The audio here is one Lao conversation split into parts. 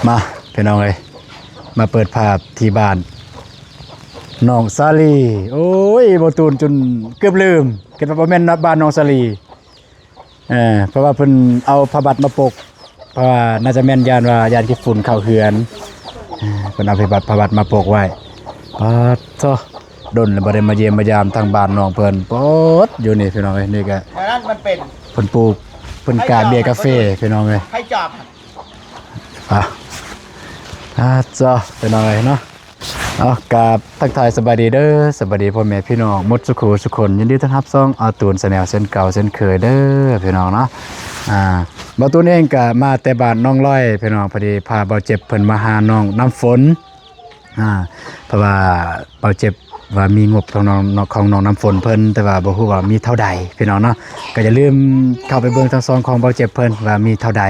ມາພີ່ນ້ອງເອີຍ ມາເປີດພາບທີ່ບ້ານນ້ອງສາລີ. ໂອ້ຍ ບໍ່ຕູນຈົນເກືອບລືມ ຄິດວ່າບໍ່ແມ່ນບ້ານນ້ອງສາລີ. ເອີ ເພາະວ່າເພິ່ນເອົາຜ້າບັດມາປົກ ເພາະວ່າໜ້າຈະແມ່ນຢ້ານວ່າ ຢ້ານຂີ້ຝຸ່ນເຂົ້າເຮືອນ. ເອີ ເພິ່ນເອົາຜ້າບັດ ຜ້າບັດມາປົກໄວ້. ປາດໂທ ດົນແລ້ວບໍ່ໄດ້ມາຢ້ຽມມາຢາມທາງບ້ານນ້ອງເພິ່ນ. ປາດ ຢູ່ນີ້ພີ່ນ້ອງເອີຍ ນີ້ກະ ອັນນັ້ນມັນເປັນ ເພິ່ນປູກ ເພິ່ນກາເບຍກາເຟພີ່ນ້ອງເອີຍ. ໃຜຈອບ ອ່ະ ອ່າ ເຈົ້າ ເປັນຫຍັງເນາະ. ເອົາ ກາບທັກທາຍສະບາຍດີເດີ ສະບາຍດີພໍ່ແມ່ພີ່ນ້ອງໝົດສູ່ຄູ່ສູ່ຄົນ. ຍິນດີຕ້ອນຮັບຊ່ອງອາຕູນແຊນແນວເຊັ່ນເກົ່າເຊັ່ນເຄີຍເດີພີ່ນ້ອງເນາະ. ອ່າ ບ່າວຕູນເອງກະມາແຕ່ບ້ານໜອງລອຍພີ່ນ້ອງ ພໍດີພາບ່າວເຈັບເພິ່ນມາຫານ້ອງນ້ຳຝົນ. ອ່າ ເພາະວ່າບ່າວເຈັບວ່າມີງົບຂອງນ້ອງ ຂອງນ້ອງນ້ຳຝົນເພິ່ນ ແຕ່ວ່າບໍ່ຮູ້ວ່າມີເທົ່າໃດພີ່ນ້ອງເນາະ. ກໍຢ່າລືມເຂົ້າໄປເບິ່ງທາງຊ່ອງຂອງບ່າວເຈັບເພິ່ນວ່າມີເທົ່າໃດ.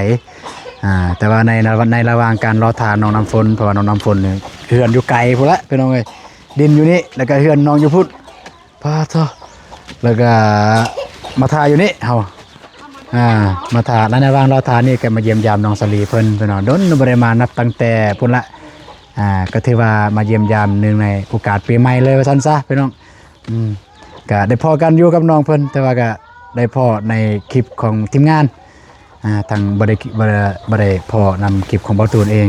ອ່າ ແຕ່ວ່າໃນ ໃນລະຫວ່າງການລໍຖ້ານ້ອງນ້ຳຝົນ ເພາະວ່ານ້ອງນ້ຳຝົນນີ້ເຮືອນຢູ່ໄກພຸ້ນລະພີ່ນ້ອງເອີຍ ດິນຢູ່ນີ້ ແລ້ວກໍເຮືອນນ້ອງຢູ່ພຸ້ນ. ປາດໂທ ແລ້ວກໍມາຖ້າຢູ່ນີ້ເຮົາ ອ່າ ມາຖ້າ ໃນລະຫວ່າງລໍຖ້ານີ້ກໍມາຢ້ຽມຢາມນ້ອງສາລີເພິ່ນພີ່ນ້ອງ. ດົນບໍ່ໄດ້ມາ ນັບຕັ້ງແຕ່ພຸ້ນລະ. ອ່າ ກໍຖືວ່າມາຢ້ຽມຢາມເນື່ອງໃນໂອກາດປີໃໝ່ເລີຍວ່າຊັ້ນຊະພີ່ນ້ອງ. ອືມ ກະໄດ້ພໍ້ກັນຢູ່ກັບນ້ອງເພິ່ນ ແຕ່ວ່າກະໄດ້ພໍ້ໃນຄລິບຂອງທີມງານ. ອ່າ ທັງບໍ່ໄດ້ ບໍ່ໄດ້ ບໍ່ໄດ້ພໍ້ນຳຄລິບຂອງບ່າວຕູນເອງ.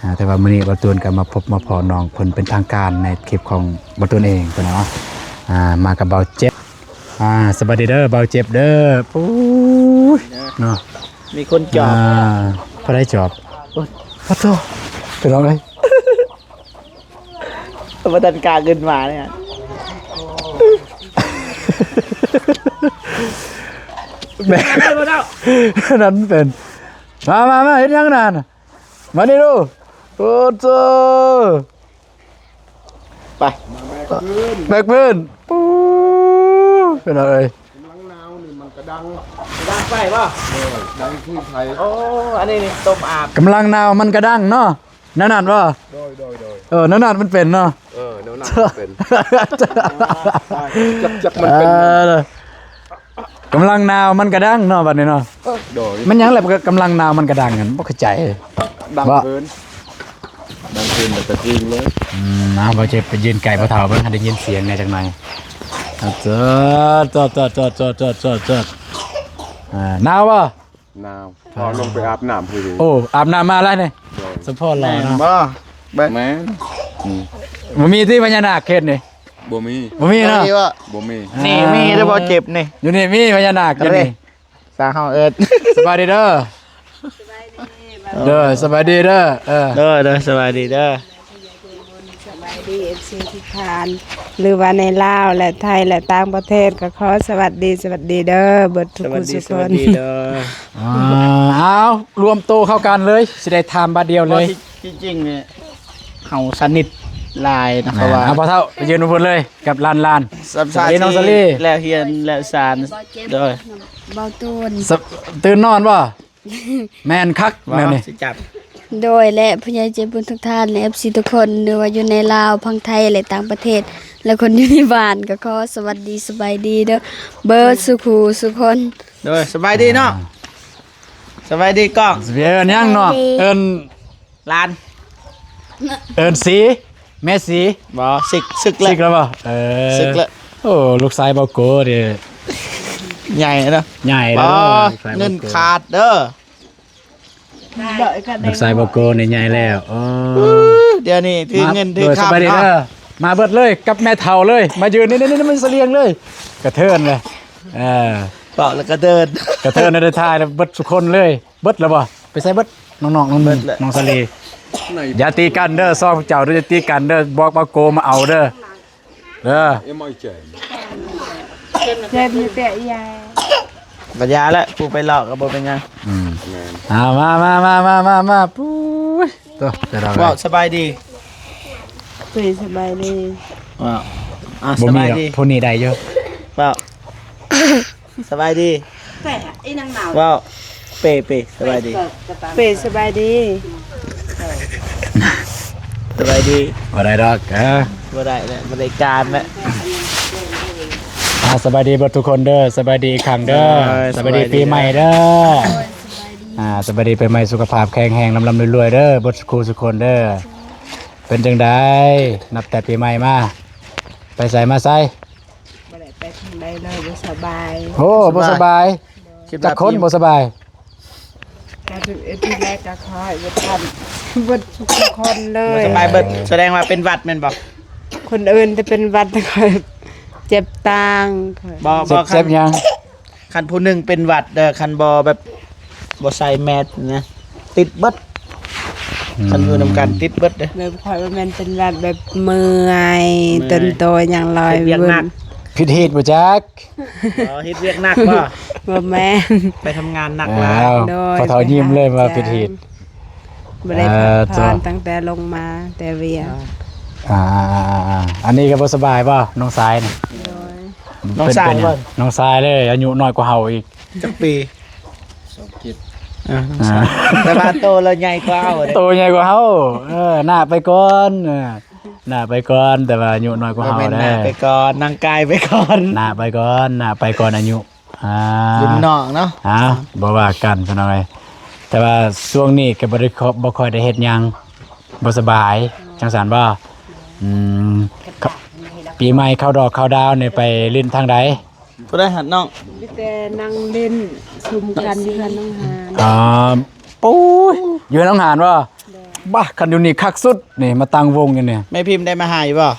ອ່າ ແຕ່ວ່າມື້ນີ້ບ່າວຕູນກໍມາພົບມາພໍ້ນ້ອງເພິ່ນເປັນທາງການໃນຄລິບຂອງບ່າວຕູນເອງເນາະ. ອ່າ ມາກັບບ່າວເຈັບ. ອ່າ ສະບາຍດີເດີບ່າວເຈັບເດີ. ໂອ້ຍ ເນາະ ມີຄົນຈອບ. ອ່າ ຜູ້ໃດຈອບ? ໂອ້ຍ ຂອໂທດ ພີ່ນ້ອງເອີຍ. ບໍ່ທັນກາເງິນມາເລີຍ ແມ່ນ ນັ້ນເປັນ ມາ ມາ ມາ ເຮັດຫຍັງນັ້ນ? ມານີ້ດູ. ໂອ້ໂຕ ໄປ ແບກພື້ນ ປູ້ ເປັນຫຍັງເອີຍ? ກຳລັງໜາວນີ້ມັນກະດັງ ກະດັງໄຟບໍ່? ເອີ ດັງຄືໄຟ. ໂອ້ ອັນນີ້ນີ້ຕົ້ມອາບ ກຳລັງໜາວມັນກະດັງເນາະ. ແນວນັ້ນບໍ່? ໂດຍ ໂດຍ ໂດຍ. ເອີ ແນວນັ້ນມັນເປັນເນາະ. ເອີ ແນວນັ້ນມັນເປັນ ຈັກ ຈັກມັນເປັນ ເອີ ກຳລັງໜາວມັນກະດັງເນາະ ບັດນີ້ເນາະ. ໂດຍ. ມັນຫຍັງແຫຼະ ກຳລັງໜາວມັນກະດັງຫັ້ນ ບໍ່ເຂົ້າໃຈ. ດັງເກີນ ດັງເກີນແລ້ວກະຈິງເລີຍ. ອືມ ເອົາ ບໍ່ເຈັບ ໄປຢືນໃກ້ພໍ່ເຖົ້າເບິ່ງ ໃຫ້ໄດ້ຍິນສຽງແດ່ຈັກໜ່ອຍ. ເຈີ ເຈີ ເຈີ ເຈີ ເຈີ ເຈີ ເຈີ ເຈີ ອ່າ ໜາວບໍ່? ໜາວ ພໍ່ລົງໄປອາບນ້ຳພຸ້ນ. ໂອ້ ອາບນ້ຳມາແລ້ວນີ້. ໂດຍ. ສົມພໍຫຼໍ່ເນາະ. ແມ່ນບໍ່? ແມ່ນ. ອືມ ບໍ່ມີຕິພະຍານາກເຂດນີ້? ບໍ່ມີ ບໍ່ມີເນາະ. ບໍ່ມີ ບໍ່ມີ. ນີ້ມີແຕ່ບໍ່ເຈັບນີ້ ຢູ່ນີ້ມີພະຍານາກຢູ່ນີ້. ສາວເຮົາເອີ້ນ ສະບາຍດີເດີ. ສະບາຍດີ ເດີ ສະບາຍດີເດີ. ເອີ ເດີ ເດີ ສະບາຍດີເດີ. ສະບາຍດີ ເອັຟຊີ ທຸກທ່ານ ຫຼືວ່າໃນລາວ ແລະ ໄທ ແລະ ຕ່າງປະເທດ ກໍຂໍສະຫວັດດີ ສະຫວັດດີເດີ ເບິດທຸກຜູ້ທຸກຄົນ. ອ່າ ເອົາ ລວມໂຕເຂົ້າກັນເລີຍ ຊິໄດ້ຖາມບາດດຽວເລີຍ. ທີ່ ທີ່ຈິງນີ້ ເຮົາສະໜິດຫຼາຍນະ ເພາະວ່າ ເອົາ ພໍ່ເຖົ້າ ໄປຢືນຢູ່ພຸ້ນເລີຍ ກັບຫຼານໆ. ສະບາຍດີນ້ອງສາລີ ແລ້ວຮຽນແລ້ວສານ. ໂດຍ. ເບົາຕູນ ຕື່ນນອນບໍ່? ແມ່ນຄັກແນວນີ້. ໂດຍ ແລະ ຜູ້ໃຫຍ່ໃຈບຸນທຸກທ່ານ ແລະ ເອັຟຊີ ທຸກຄົນ ຫຼືວ່າຢູ່ໃນລາວ ຝັ່ງໄທ ແລະ ຕ່າງປະເທດ ແລະ ຄົນຢູ່ໃນບ້ານ ກໍຂໍສະຫວັດດີ ສະບາຍດີເດີ ເບິດສູ່ຄູ່ສູ່ຄົນ. ໂດຍ ສະບາຍດີເນາະ. ອ່າ ສະບາຍດີກ້ອງ. ຊິໄປເອີ້ນຫຍັງເນາະ? ເອີ້ນຫຼານ ເອີ້ນສີ ແມ່ສີ. ບໍ່ ສິກ ສິກແລ້ວ ສິກແລ້ວບໍ່? ເອີ ສິກແລ້ວ. ໂອ້ ລູກຊາຍເບົາໂກເດ້ ໃຫຍ່ເນາະ ໃຫຍ່ແລ້ວ. ບໍ່ ເງິນຂາດເດີ ລູກຊາຍເບົາໂກນີ້ໃຫຍ່ແລ້ວ. ໂອ້ ດຽວນີ້ຖືເງິນຖືຄຳ. ສະບາຍດີເດີ ມາເບິດເລີຍ ກັບແມ່ເຖົ້າເລີຍ ມາຢືນນີ້ໆ ມັນສະຫຼຽງເລີຍ ກະເທີນເລີຍ. ເອີ ເວົ້າແລ້ວກະເທີນ ກະເທີນໄດ້ຖ່າຍແລ້ວເບິດທຸກຄົນເລີຍ. ເບິດແລ້ວບໍ່? ໄປໃສເບິດ? ນ້ອງໆ ນ້ອງ ເບິດແລ້ວ ນ້ອງສາລີ. ຢ່າຕີກັນເດີ ສອງເຈົ້າເດີ ຢ່າຕີກັນເດີ ບອກເບົາໂກມາເອົາເດີ. ເດີ ເຈັບມີແປະຍາ ກະຢາແຫຼະ ຜູ້ໄປເລາະກະບໍ່ເປັນຫຍັງ. ອືມ ເອົາ ມາ ມາ ມາ ມາ ມາ ມາ ປຸ້ຍ ໂຕ ເວົ້າສະບາຍດີ ເອີ ສະບາຍດີ. ເວົ້າ ອ່າ ບໍ່ມີດອກ ສະບາຍດີ ຜູ້ນີ້ໄດ້ຢູ່. ເວົ້າ ສະບາຍດີ ເວົ້າ ເປ ເປ ສະບາຍດີ ເປ ສະບາຍດີ ສະບາຍດີ. ບໍ່ໄດ້ດອກ ເອີ ບໍ່ໄດ້ແຫຼະ ບໍ່ໄດ້ການແຫຼະ. ອ່າ ສະບາຍດີເບິດທຸກຄົນເດີ ສະບາຍດີອີກຄັ້ງເດີ. ໂດຍ ສະບາຍດີ ສະບາຍດີປີໃໝ່ເດີ ສະບາຍດີ ອ່າ ສະບາຍດີປີໃໝ່ ສຸຂະພາບແຂງແຮງ ລ່ຳໆລວຍໆເດີ ເບິດສູ່ຄູ່ສູ່ຄົນເດີ. ເປັນຈັ່ງໃດ ນັບແຕ່ປີໃໝ່ມາ ໄປໃສມາໃສ? ບໍ່ໄດ້ໄປທາງໃດເລີຍ ບໍ່ສະບາຍ. ໂອ້ ບໍ່ສະບາຍ. ຈັກຄົນບໍ່ສະບາຍ? ກະຖືກເອ ທີແລກກະຂໍໃຫ້ເບິດທ່ານ ເບິດທຸກຄົນເລີຍ ບໍ່ສະບາຍເບິດ. ສະແດງວ່າເປັນຫວັດແມ່ນບໍ່? ຄົນອື່ນຈະເປັນຫວັດ ແຕ່ຂ້ອຍເຈັບຕາງ. ບໍ່ ບໍ່ ເຈັບຫຍັງ? ຄັນຜູ້ໜຶ່ງເປັນຫວັດເດີ ຄັນບໍ່ແບບ ບໍ່ໃສ່ແມສນະ ຕິດເບິດ. ອືມ ຄັນຢູ່ນຳກັນຕິດເບິດເດ້. ແບບຂ້ອຍວ່າແມ່ນເປັນແບບ ແບບເມື່ອຍ ເມື່ອຍ ຕົນໂຕຫຍັງລອຍ ເຮັດວຽກໜັກ ວືນ ຜິດຮີດບໍ່ຈັກ? ອໍ ເຮັດວຽກໜັກບໍ່? ບໍ່ແມ່ນ ໄປທຳງານໜັກຫຼາຍ. ອ້າວ ໂດຍ ພໍ່ເຖົ້າຍິ້ມເລີຍວ່າຜິດຮີດ. ບໍ່ໄດ້ພັກຜ່ອນ ອ່າ ຕັ້ງແຕ່ລົງມາແຕ່ວຽກ. ອ່າ ອ່າ ອັນນີ້ກໍບໍ່ສະບາຍບໍ່ ນ້ອງຊາຍນີ້? ໂດຍ ນ້ອງຊາຍ ເປັນຫຍັງ? ນ້ອງຊາຍເລີຍ ອາຍຸນ້ອຍກວ່າເຮົາອີກ. ຈັກປີ? ສອງເຈັດ. ອ່າ ນ້ອງຊາຍ ອ່າ ແຕ່ວ່າໂຕລະໃຫຍ່ກວ່າເຮົາເດ້. ໂຕໃຫຍ່ກວ່າເຮົາ. ເອີ ໜ້າໄປກ່ອນ ເອີ ໜ້າໄປກ່ອນ ແຕ່ວ່າອາຍຸນ້ອຍກວ່າເຮົາ. ບໍ່ແມ່ນໜ້າໄປກ່ອນ ນາງກາຍໄປກ່ອນ. ໜ້າໄປກ່ອນ ໜ້າໄປກ່ອນອາຍຸ. ອ່າ ລຸ້ນນ້ອງເນາະ. ອ່າ ບໍ່ວ່າກັນພີ່ນ້ອງເອີຍ. ແຕ່ວ່າຊ່ວງນີ້ກໍບໍ່ໄດ້ ບໍ່ຄ່ອຍໄດ້ເຮັດຫຍັງ ບໍ່ສະບາຍ ຈັ່ງຊັ້ນບໍ່? ອືມ ປີໃໝ່ເຂົ້າດອກເຂົ້າດາວນີ້ໄປຫຼິ້ນທາງໃດ? ຜູ້ໃດຫານ້ອງ? ມີແຕ່ນັ່ງຫຼິ້ນຊຸມກັນຢູ່ເຮືອນນ້ອງຫານ. ອ່າ ໂອ້ຍ ຢູ່ເຮືອນນ້ອງຫານບໍ່? ໂດຍ ບ້າ ຄັນຢູ່ນີ້ຄັກສຸດນີ້ ມາຕັ້ງວົງຢູ່ນີ້. ແມ່ພິມໄດ້ມາຫາຢູ່ບໍ່?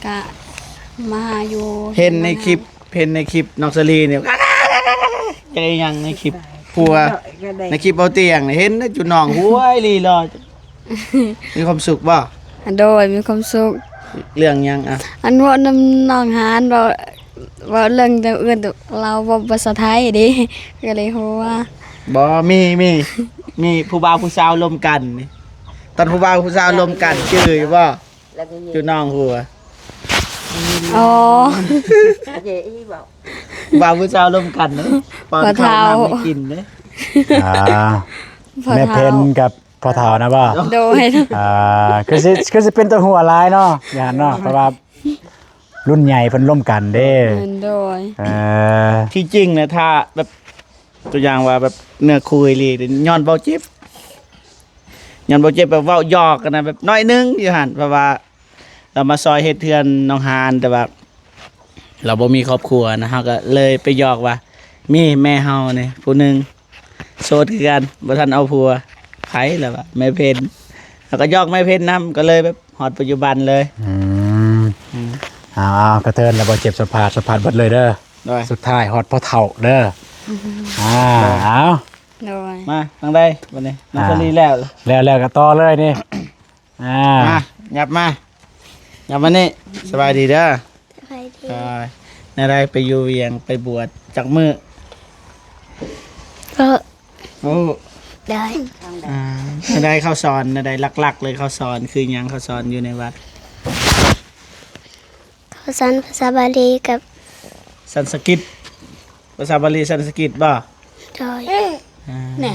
ກະມາຫາຢູ່ ເຫັນໃນຄລິບ ເຫັນໃນຄລິບນ້ອງສາລີນີ້ ຈະໄດ້ຫຍັງໃນຄລິບ ຜົວ ໃນຄລິບເບົາຕຽງ ເຫັນຈຸນ້ອງ ຫ້ວຍ ລີລໍ. ມີຄວາມສຸກບໍ່? ໂດຍ ມີຄວາມສຸກ. ເລື່ອງຫຍັງອະ? ອັນເວົ້ານຳນ້ອງຫານ ເວົ້າ ເວົ້າເລື່ອງຢ່າງອື່ນ ລາວເວົ້າພາສາໄທເດ້ ກໍເລີຍຮູ້ວ່າ ບໍ່ ມີ ມີ ມີຜູ້ບ່າວຜູ້ສາວລົມກັນນີ້ ຕອນຜູ້ບ່າວຜູ້ສາວລົມກັນ ຈື່ຢູ່ບໍ່? ຈຸນ້ອງຫົວ ອໍ ຜູ້ບ່າວຜູ້ສາວລົມກັນເດ້ ປ້ອນເຂົ້ານ້ຳໃຫ້ກິນເດ້. ອ່າ ພໍ່ເຖົ້າ ແມ່ເພັນກັບ ພໍ່ເຖົ້ານະບໍ່? ໂດຍ ອ່າ ຄືຊິ ຄືຊິເປັນຕາຫົວຫຼາຍເນາະ ຢ້ານເນາະ ເພາະວ່າລຸ້ນໃຫຍ່ເພິ່ນລົມກັນເດ້. ແມ່ນ ໂດຍ ເອີ ທີ່ຈິງນະ ຖ້າແບບ ຕົວຢ່າງວ່າແບບເນື້ອຄູ່ອີ່ຫຼີ ຍ້ອນເວົ້າເຈັບ ຍ້ອນເວົ້າເຈັບ ແບບເວົ້າຫຍອກກັນນະ ແບບໜ້ອຍໜຶ່ງຢູ່ຫັ້ນ ເພາະວ່າລາວມາຊ່ອຍເຮັດເຮືອນນ້ອງຫານ ແຕ່ວ່າລາວບໍ່ມີຄອບຄົວນະ ເຮົາກໍເລີຍໄປຫຍອກວ່າ ມີແມ່ເຮົານີ້ຜູ້ໜຶ່ງ ໂສດຄືກັນ ບໍ່ທັນເອົາຜົວ ໃຜລະວ່າ ແມ່ເພັນ ເຮົາກໍຫຍອກແມ່ເພັນນຳ ກໍເລີຍແບບຮອດປັດຈຸບັນເລີຍ. ອືມ ອືມ ເອົາໆ ກະເທີນລະບໍ່ເຈັບສະພາດ ສະພາດເບິດເລີຍເດີ. ໂດຍ ສຸດທ້າຍຮອດພໍ່ເຖົ້າເດີ. ອືມ ອ່າ ໂດຍ ເອົາ ໂດຍ ມາທາງໃດບັດນີ້ ນ້ອງ ອ່າ ສາລີແລ້ວ ແລ້ວ ແລ້ວກໍຕໍ່ເລີຍນີ້. ອ່າ ມາ ຫຍັບມາ ຫຍັບມານີ້ ສະບາຍດີເດີ. ສະບາຍດີ. ໂດຍ ແນວໃດໄປຢູ່ວຽງ ໄປບວດຈັກມື້? ກໍ ໂອ້ ໄດ້ ອ່າ ແນວໃດເຂົາສອນ ແນວໃດຫຼັກໆເລີຍ ເຂົາສອນຄືຫຍັງ? ເຂົາສອນຢູ່ໃນວັດ ເຂົາສອນພາສາບາລີກັບສັນສະກິດ. ພາສາບາລີສັນສະກິດບໍ່? ໂດຍ ອ່າ ແນ່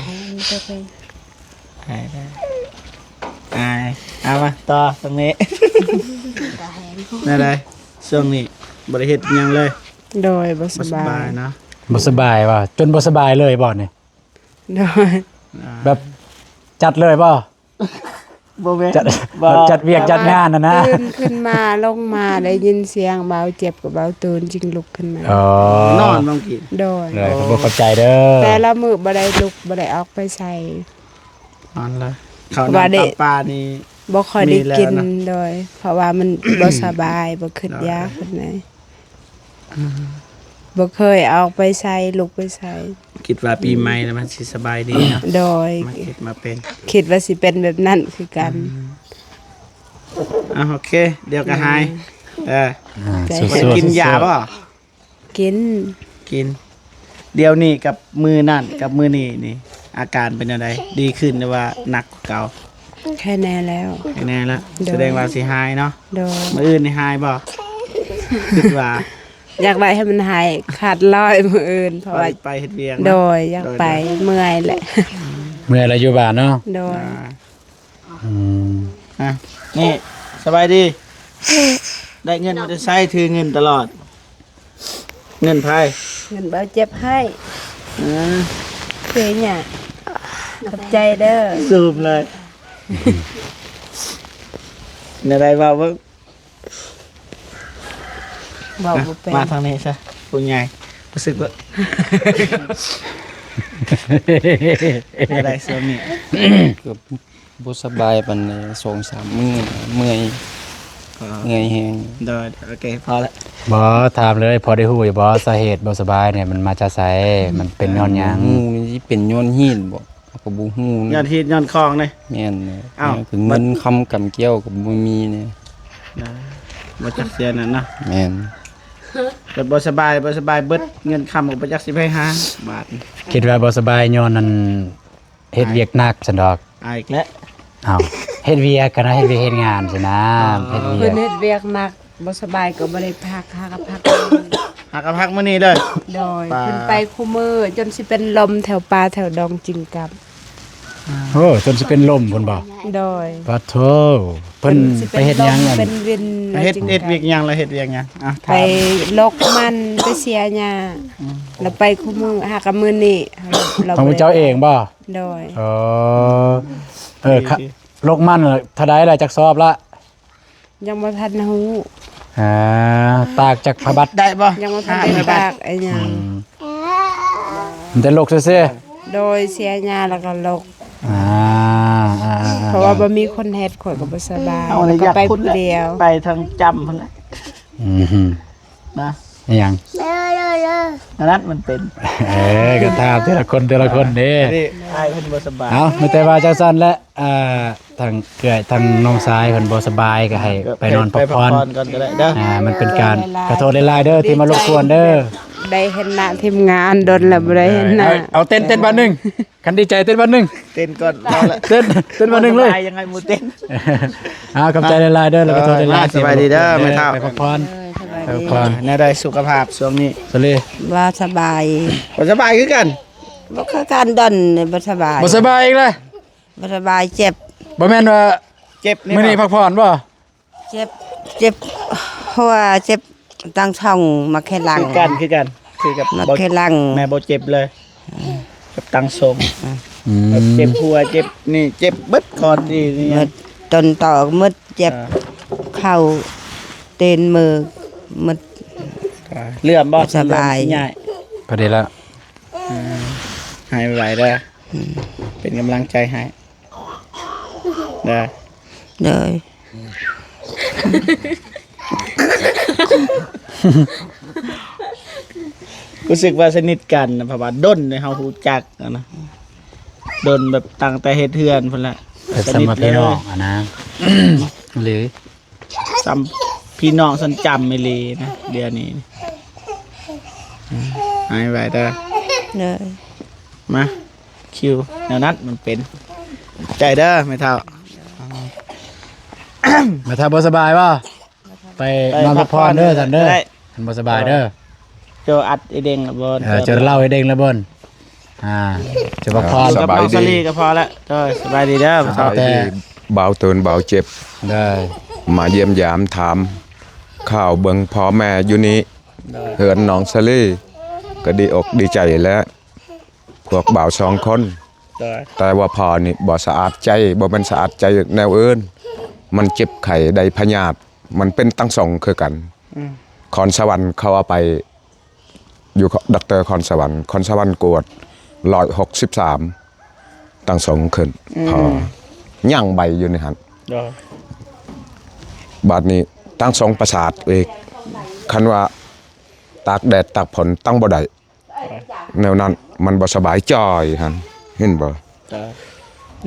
ໄດ້ ໄດ້ ອ່າ ເອົາມາຕໍ່ທາງນີ້. ແນວໃດ ຊ່ວງນີ້ບໍ່ໄດ້ເຮັດຫຍັງເລີຍ? ໂດຍ ບໍ່ສະບາຍ ບໍ່ສະບາຍເນາະ. ບໍ່ສະບາຍວ່າ ຈົນບໍ່ສະບາຍເລີຍບໍ່ນີ້? ໂດຍ ອ່າ ແບບຈັດເລີຍບໍ່? ບໍ່ແມ່ນ ຈັດ ບໍ່ ຈັດວຽກຈັດງານຫັ້ນນະ. ຕື່ນຂຶ້ນມາ ລົງມາ ໄດ້ຍິນສຽງເບົາເຈັບກັບເບົາຕູນ ຈຶ່ງລຸກຂຶ້ນມາ. ອໍ ນອນບາງທີ. ໂດຍ ໂດຍ ໂອ້ ຂອບໃຈເດີ. ແຕ່ລະມື້ບໍ່ໄດ້ລຸກ ບໍ່ໄດ້ອອກໄປໃສ ນອນລະ. ເຂົ້ານ້ຳຕຳປານີ້ບໍ່ຄ່ອຍໄດ້ກິນ. ໂດຍ ເພາະວ່າມັນບໍ່ສະບາຍ ບໍ່ຂຶ້ນຢາຂຶ້ນໃດ. ອືມ ບໍ່ເຄີຍອອກໄປໃສ ລຸກໄປໃສ. ຄິດວ່າປີໃໝ່ແລ້ວມັນຊິສະບາຍດີເນາະ. ໂດຍ ມາຄິດມາເປັນ ຄິດວ່າຊິເປັນແບບນັ້ນຄືກັນ. ອືມ ອ່າ ໂອເຄ ດຽວກໍຫາຍ. ໂດຍ ເອີ ອ່າ ໃຈ ສູ້ໆ ກິນຢາບໍ່? ກິນ ກິນ. ດຽວນີ້ກັບມື້ນັ້ນກັບມື້ນີ້ນີ້ ອາການເປັນແນວໃດ? ດີຂຶ້ນ ຫຼືວ່າໜັກກວ່າເກົ່າ? ໄຄແນ່ແລ້ວ ໄຄແນ່ແລ້ວ. ໂດຍ ສະແດງວ່າຊິຫາຍເນາະ. ໂດຍ ມື້ອື່ນນີ້ຫາຍບໍ່? ຄິດວ່າ ຢາກໄດ້ໃຫ້ມັນຫາຍຂາດລອຍມື້ອື່ນ ເພາະວ່າໄປ ໄປເຮັດວຽກເນາະ. ໂດຍ ຢາກໄປ. ໂດຍ ໂດຍ ເມື່ອຍແຫຼະ ເມື່ອຍແລ້ວຢູ່ບ້ານເນາະ. ໂດຍ ອ່າ ອືມ ອ່ະ ນີ້ ສະບາຍດີ. ໄດ້ເງິນມາແຕ່ໃສ? ຖືເງິນຕະຫຼອດ. ເງິນໃຜ? ເງິນເບົາເຈັບໃຫ້. ເອີ ເຄຍຫຍາ ຂອບໃຈເດີ. ສູບເລີຍ. ແນວໃດເວົ້າເບິ່ງ? ເວົ້າບໍ່ເປັນ. ມາທາງນີ້ຊະ ຜູ້ໃຫຍ່ ຮູ້ສຶກວ່າ ແນວໃດຊ່ວງນີ້? ກໍບໍ່ສະບາຍປານໃດ ສອງສາມມື້ ເມື່ອຍ ເມື່ອຍແຮງ. ໂດຍ ໂອເຄ ພໍລະ. ບໍ່ ຖາມເລີຍ ພໍໄດ້ຮູ້ຢູ່ບໍ່ ສາເຫດບໍ່ສະບາຍນີ້ມັນມາຈາກໃສ? ມັນເປັນຍ້ອນຫຍັງ? ບໍ່ຮູ້ ມັນຊິເປັນຍ້ອນຮີດບໍ່? ເຮົາກໍບໍ່ຮູ້ນະ ຍ້ອນຮີດຍ້ອນຄອງເດ້. ແມ່ນແຫຼະ. ອ້າວ ເງິນຄຳກຳແກ້ວກໍບໍ່ມີແນ່. ນະ ບໍ່ຈັກເທື່ອນັ້ນເນາະ. ແມ່ນ. ແບບບໍ່ສະບາຍ ບໍ່ສະບາຍເບິດ ເງິນຄຳກໍບໍ່ຈັກຊິໄປຫາບາດ. ຄິດວ່າບໍ່ສະບາຍຍ້ອນນັ້ນ ເຮັດວຽກໜັກຊັ້ນດອກ. ອາຍ ອາຍອີກແລ້ວ. ເອົ້າ ເຮັດວຽກຫັ້ນນະ ເຮັດວຽກເຮັດງານຊີ້ນະ. ອໍ ເຮັດວຽກ ເພິ່ນເຮັດວຽກໜັກ ບໍ່ສະບາຍກໍບໍ່ໄດ້ພັກ ຫາກໍພັກ ຫາກໍພັກມື້ນີ້ເລີຍ. ໂດຍ ປາ ເພິ່ນໄປຄູ່ມື້ ຈົນຊິເປັນລົມແຖວປ່າແຖວດອງຈິງກັບ. ໂອ້ ຈົນຊິເປັນລົມພຸ້ນບໍ່? ໂດຍ ປາໂທ ເພິ່ນ ເພິ່ນຊິເປັນລົມ ໄປເຮັດຫຍັງ ເປັນວິນ ເຮັດ ເຮັດວຽກຫຍັງລະ ເຮັດວຽກຫຍັງ? ອ່ະ ໄປ ຖາມ ລົກມັນ ໄປເສຍຫຍ້າ. ອືມ ລະໄປຄູ່ມື້ ຫາກໍມື້ນີ້ ຂອງເຈົ້າເອງບໍ່? ໂດຍ ເອີ ເອີ ລົກມັນເທົ່າໃດລະ ຈັກສອບລະ? ຍັງບໍ່ທັນຮູ້. ອ່າ ຕາກຈາກຜ້າບັດໄດ້ບໍ່? ຍັງບໍ່ທັນໄດ້ຕາກອີຫຍັງ. ອືມ ມັນແຕ່ລົກຊື່ໆ. ໂດຍ ເສຍຫຍ້າແລ້ວກໍລົກ. ອ່າ ອ່າ ອ່າ ເພາະວ່າບໍ່ມີຄົນເຮັດ ຂ້ອຍກໍບໍ່ສະບາຍ ແລ້ວກໍໄປຜູ້ດຽວ. ໄປທາງຈ້ຳພຸ້ນແຫຼະ. ອືມ ນະ ອີຫຍັງ? ອັນນັ້ນມັນເປັນ ເອີ ກໍຖາມແຕ່ລະຄົນ ແຕ່ລະຄົນເດ້. ອ້າຍເພິ່ນບໍ່ສະບາຍ. ເອົາ ມີແຕ່ວ່າຈັ່ງຊັ້ນແຫຼະ. ອ່າ ທາງເອື້ອຍ ທາງນ້ອງຊາຍເພິ່ນບໍ່ສະບາຍ ກໍໃຫ້ໄປນອນພັກຜ່ອນ ໄປພັກຜ່ອນກ່ອນກໍໄດ້ເດີ. ອ່າ ມັນເປັນການ ຂໍໂທດຫຼາຍໆເດີ ທີ່ມາລົບກວນເດີ. ໄດ້ເຫັນໜ້າທີມງານ ດົນແລ້ວບໍ່ໄດ້ເຫັນໜ້າ. ເອີ ເອົາ ເຕັ້ນ ເຕັ້ນບາດໜຶ່ງ ຄັນດີໃຈເຕັ້ນບາດໜຶ່ງ. ເຕັ້ນກ່ອນ ເອົາລະ ເຕັ້ນ ເຕັ້ນບາດໜຶ່ງເລີຍ. ຍັງໃຫ້ໝູ່ເຕັ້ນ. ອ່າ ຂອບໃຈຫຼາຍໆເດີ ແລ້ວກໍໂທດຫຼາຍໆ. ສະບາຍດີເດີແມ່ເຖົ້າ ໄປພັກຜ່ອນ. ເອີ ສະບາຍດີ ໄປພັກຜ່ອນ. ແນວໃດສຸຂະພາບຊ່ວງນີ້? ສະເລ ບໍ່ສະບາຍ ບໍ່ສະບາຍຄືກັນ. ບໍ່ຄືກັນ ດົນບໍ່ສະບາຍ. ບໍ່ສະບາຍອີກແລ້ວ? ບໍ່ສະບາຍ ເຈັບ. ບໍ່ແມ່ນວ່າ ເຈັບນີ້ ມື້ນີ້ພັກຜ່ອນບໍ່? ເຈັບ ເຈັບຫົວ ເຈັບຕັ້ງທ້ອງ ມາແຂ້ຫຼັງ. ຄືກັນ ຄືກັນ ຄືກັບ ມາແຂ້ຫຼັງ ແມ່ບໍ່ເຈັບເລີຍ. ອືມ ກັບຕັ້ງຊົງ. ອືມ ເຈັບຫົວ ເຈັບນີ້ ເຈັບເບິດຄອນນີ້ ນີ້ ໝົດ ຕົ້ນຕໍໝົດ ເຈັບ ອ່າ ເຂົ່າ ຕີນມືໝົດ. ອ່າ ເຫຼື້ອມບໍ່? ສະບາຍ ເຫຼື້ອມຊິຍ້າຍ ພໍດີແລ້ວ. ອ່າ ຫາຍໄວໆເດີ. ອືມ ເປັນກຳລັງໃຈໃຫ້ເດີ. ໂດຍ ຮູ້ສຶກວ່າສະໜິດກັນນະ ເພາະວ່າດົນເຮົາຮູ້ຈັກຫັ້ນນະ ດົນແບບຕັ້ງແຕ່ເຮັດເຮືອນພຸ້ນແຫຼະ. ແບບ ສະໜິດ ສຳມາພີ່ນ້ອງຫັ້ນນະ ຫຼື ສ່ຳພີ່ນ້ອງຊັ້ນຈຳອີ່ຫຼີນະ ດຽວນີ້. ອືມ ຫາຍໄວເດີ. ໂດຍ ມາ ຄິວ ແນວນັ້ນມັນເປັນ. ໃຈເດີແມ່ເຖົ້າ. ແມ່ເຖົ້າບໍ່ສະບາຍບໍ່? ໄປ ໄປນອນພັກຜ່ອນເດີ ນອນພັກຜ່ອນເດີ ທ່ານເດີ. ໄດ້ ທ່ານບໍ່ສະບາຍເດີ. ເຈົ້າອັດໄອ້ເດັງລະບໍ່? ເອີ ເຈົ້າເລົ່າໄອ້ເດັງລະບໍ່? ອ່າ ຈະພັກຜ່ອນ ກັບນ້ອງສາລີກໍພໍລະ. ໂດຍ ສະບາຍດີເດີ. ສະບາຍດີ ບ່າວເຕີນ ບ່າວເຈັບ ມາຢ້ຽມຢາມຖາມຂ່າວເບິ່ງພໍ່ແມ່ຢູ່ນີ້. ໂດຍ ເຮືອນນ້ອງສາລີກໍດີອົກດີໃຈແຫຼະ ພວກບ່າວສອງຄົນ. ໂດຍ ແຕ່ວ່າພໍ່ນີ້ບໍ່ສະອາດໃຈ ບໍ່ແມ່ນສະອາດໃຈແນວອື່ນ ມັນເຈັບໄຂ້ໄດ້ພະຍາດ ມັນເປັນຕັ້ງສອງຄືກັນ. ອືມ ຄອນສະຫວັນເຂົາເອົາໄປ ຢູ່ດັອກເຕີຄອນສະຫວັນ ຄອນສະຫວັນກວດ ຮ້ອຍຫົກສິບສາມ ຕັ້ງສອງຂຶ້ນ. ອືມ ພໍຍັງໃບຢູ່ໃນຫັ້ນ. ໂດຍ ບາດນີ້ຕັ້ງສອງປະສາດອີກ ຄັນວ່າຕາກແດດຕາກຝົນຕັ້ງບໍ່ໄດ້ ແນວນັ້ນ ມັນບໍ່ສະບາຍຈ່ອຍຫັ້ນ ເຫັນບໍ່?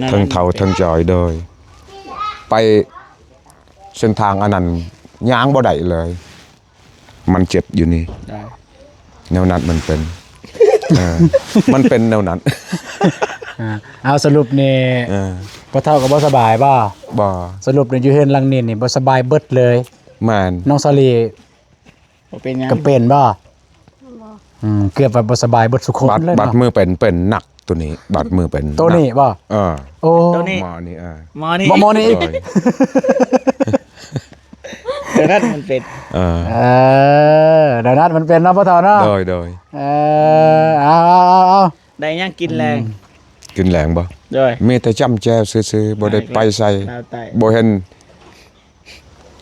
ເທິງເຖົ້າເທິງຈ່ອຍ. ໂດຍ ໄປເສັ້ນທາງອັນນັ້ນຍ່າງບໍ່ໄດ້ເລີຍ ມັນເຈັບຢູ່ນີ້. ໂດຍ ແນວນັ້ນມັນເປັນ ເອີ ມັນເປັນແນວນັ້ນ. ອ່າ ເອົາ ສະຫຼຸບນີ້ ເອີ ພໍ່ເຖົ້າກໍບໍ່ສະບາຍບໍ່? ບໍ່. ສະຫຼຸບນີ້ຢູ່ເຮືອນຫຼັງນີ້ນີ້ບໍ່ສະບາຍເບິດເລີຍ. ແມ່ນ. ນ້ອງສາລີ ບໍ່ເປັນຫຍັງ ກໍເປັນບໍ່? ບໍ່. ອືມ ເກືອບວ່າບໍ່ສະບາຍເບິດສຸຄົນເລີຍເນາະ. ບາດມືເປັນ ເປັນໜັກໂຕນີ້ ບາດມືເປັນ ໂຕນີ້ບໍ່? ເອີ ໂອ້ ໂຕນີ້ ໝໍນີ້ ເອີ ໝໍນີ້ ໝໍນີ້. ໂດຍ ໂດນັດມັນເປັນ ເອີ ເອີ ໂດນັດມັນເປັນເນາະ ພໍ່ເຖົ້າເນາະ. ໂດຍ ໂດຍ ເອີ ເອົາ ເອົາ ເອົາ ໄດ້ຫຍັງກິນແລງ? ອືມ ກິນແລງບໍ່? ໂດຍ ມີແຕ່ຈ້ຳແຈ່ວຊື່ໆ ບໍ່ໄດ້ໄປໃສ ແລ້ວແຕ່ ບໍ່ເຫັນ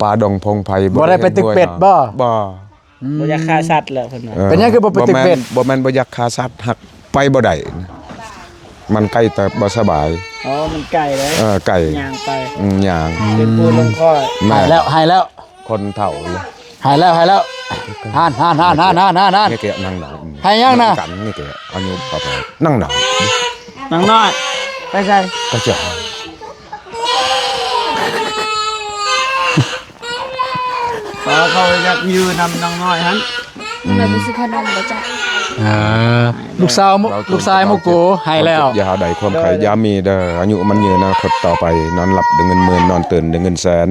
ປ່າດົງພົງໄພ ບໍ່ໄດ້ໄປຕຶກເປັດບໍ່? ບໍ່ ອືມ ບໍ່ຢາກຂ້າສັດແຫຼະເພິ່ນວ່າ. ເອີ ເປັນຫຍັງຄືບໍ່ໄປຕຶກເປັດ? ບໍ່ແມ່ນ ບໍ່ແມ່ນບໍ່ຢາກຂ້າສັດ ຫາກໄປບໍ່ໄດ້ ມັນໄກ ແຕ່ບໍ່ສະບາຍ. ອໍ ມັນໄກເດ້. ເອີ ໄກ ຍ່າງໄປ. ອືມ ຍ່າງ ອືມ ເປັນຜູ້ລົງຄອຍ. ແມ່ນ ໃຫ້ແລ້ວ ໃຫ້ແລ້ວ ຄົນເຖົ້າເລີຍ. ໃຫ້ແລ້ວ ໃຫ້ແລ້ວ ຫັ້ນໆໆໆໆ ນີ້ແກນັ່ງນະ ໃຫ້ຫຍັງນະ? ກັນນີ້ແກ ອາຍຸເຂົາເທົ່າ ນັ່ງນະ ນັ່ງນ້ອຍ ໄປໃສ? ກະຈະ ອໍ ເຂົາຢາກຢູ່ນຳນ້ອງນ້ອຍຫັ້ນ. ອືມ ແມ່ໄປຊື້ຂະໜົມບໍ່ຈັກ. ອ່າ ລູກສາວ ລູກຊາຍໂມໂກໃຫ້ແລ້ວ. ຢ່າໄດ້ຄວາມໄຄ ໂດຍ ຢ່າມີເດີ ອາຍຸມັນຍືນ ອະນາຄົດຕໍ່ໄປ ນອນຫຼັບໄດ້ເງິນໝື່ນ ນອນຕື່ນໄດ້ເງິນແສນ